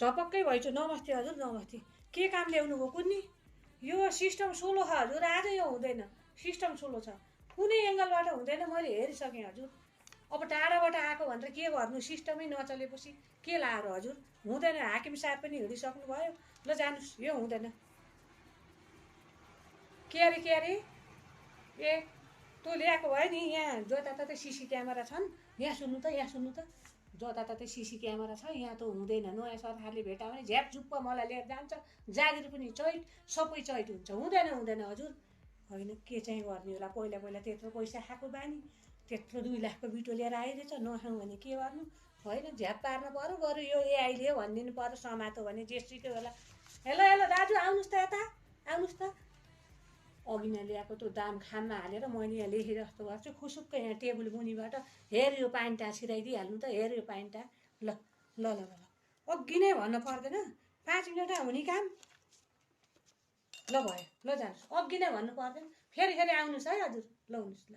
झपक्कै भइछु। नमस्ते हजुर, नमस्ते। के काम ल्याउनु भयो कुन्नी? यो सिस्टम स्लो छ हजुर, आज यो हुँदैन, सिस्टम स्लो छ, कुनै एङ्गलबाट हुँदैन। मैले हेरिसकेँ हजुर। अब टाढाबाट आएको भनेर के गर्नु? सिस्टमै नचलेपछि के लाएर हजुर? हुँदैन। हाकिम साहब पनि हिँडिसक्नु भयो। ल जानुहोस्, यो हुँदैन। के अरे ए तँ ल्याएको भयो नि। यहाँ जताततै सिसी क्यामेरा छन्। यहाँ सुन्नु त जताततै सिसी क्यामेरा छ। यहाँ त हुँदैन। नयाँ सरकारले भेटायो भने झ्यापझुप्प मलाई लिएर जान्छ। जागिर पनि चैट, सबै चैट हुन्छ। हुँदैन हजुर। होइन के चाहिँ गर्ने होला? पहिला त्यत्रो पैसा खाएको बानी, त्यत्रो 2 लाखको बिटो लिएर आइरहेछ। नखाउँ भने के गर्नु? होइन झ्याप पार्न पऱ्यो। बरु यो एआईले भनिदिनु पऱ्यो समातो भने जेसुकै होला। हेलो दाजु, आउनुहोस् त यता, आउनुहोस् त। अघि नै ल्याएको त्यो दाम खाममा हालेर मैले यहाँ लेखेँ जस्तो गर्छु। खुसुक्क यहाँ टेबल मुनिबाट हेर यो पाइन्टा छिराइदिइहाल्नु त। हेर यो पाइन्टा। ल ल ल ल अघि नै भन्नु पर्दैन। 5 मिनटमा हुने काम। ल भयो, ल जानुहोस्। अघि नै भन्नु पर्दैन। फेरि आउनुहोस् है हजुर। ल हुनुहोस् ल।